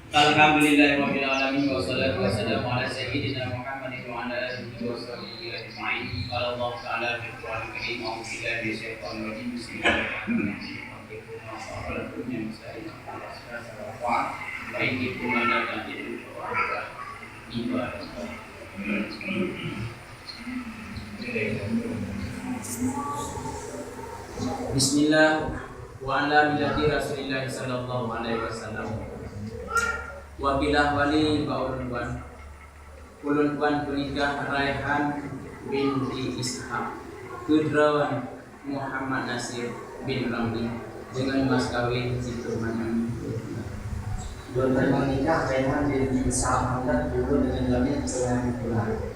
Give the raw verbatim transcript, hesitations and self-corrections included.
Alhamdulillahirabbil alamin, wassalatu wassalamu ala sayyidina Muhammadin wa ala alihi wa sahbihi ajma'in. Qala Allahu ta'ala fil Qur'anil Karim, a'udzu billahi minasyaitonir rajim. Bismillahirrahmanirrahim. Wa in khiftum alla ta'dilu fawahishah. Bismillah, wa ala millati Rasulillah sallallahu alaihi wasallam. Wabillahi wali wa ulun wan. Ulun wan peunikah Raihan binti Ishaq, keudroe Muhammad Nasir bin Ramli, deungon mas kawin siplôh manyang. Ulôn peunikah Raihan binti Ishaq Hamdan, ulôn deungon kawin siplôh manyang.